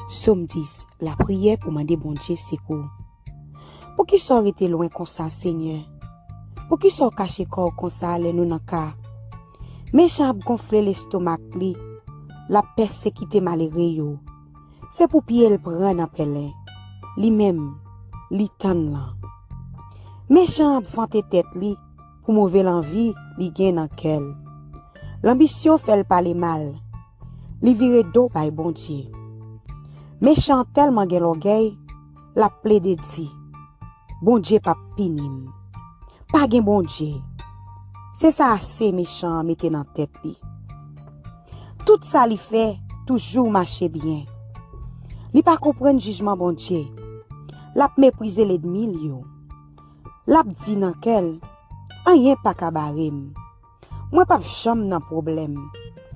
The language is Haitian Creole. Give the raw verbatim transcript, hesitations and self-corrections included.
Sòm dis, lapriyè pou mande Bondye sekou. Poukisa w rete lwen konsa, Senyè? Poukisa w kache kò w konsa lè nou nan ka? Mechan ap gonfle lestomak li, l ap pèsekite malere yo. Se pou pye l pran nan pèlen. Li menm, li tann lan. Mechan ap vante tèt li pou move lanvi li gen nan kè l. Lanbisyon fè l pale mal. Li vire do bay Bondye. Mechan an tèlman gen lògèy, l ap plede di, Bondye p ap pini m. Pa gen Bondye. Se sa ase mechan an mete nan tèt li. Tout sa li fè toujou mache byen. Li pa konprann jijman Bondye. L ap meprize lènmi l yo. L ap di nan kè l, anyen pa ka bare m. Mwen p ap janm nan pwoblèm.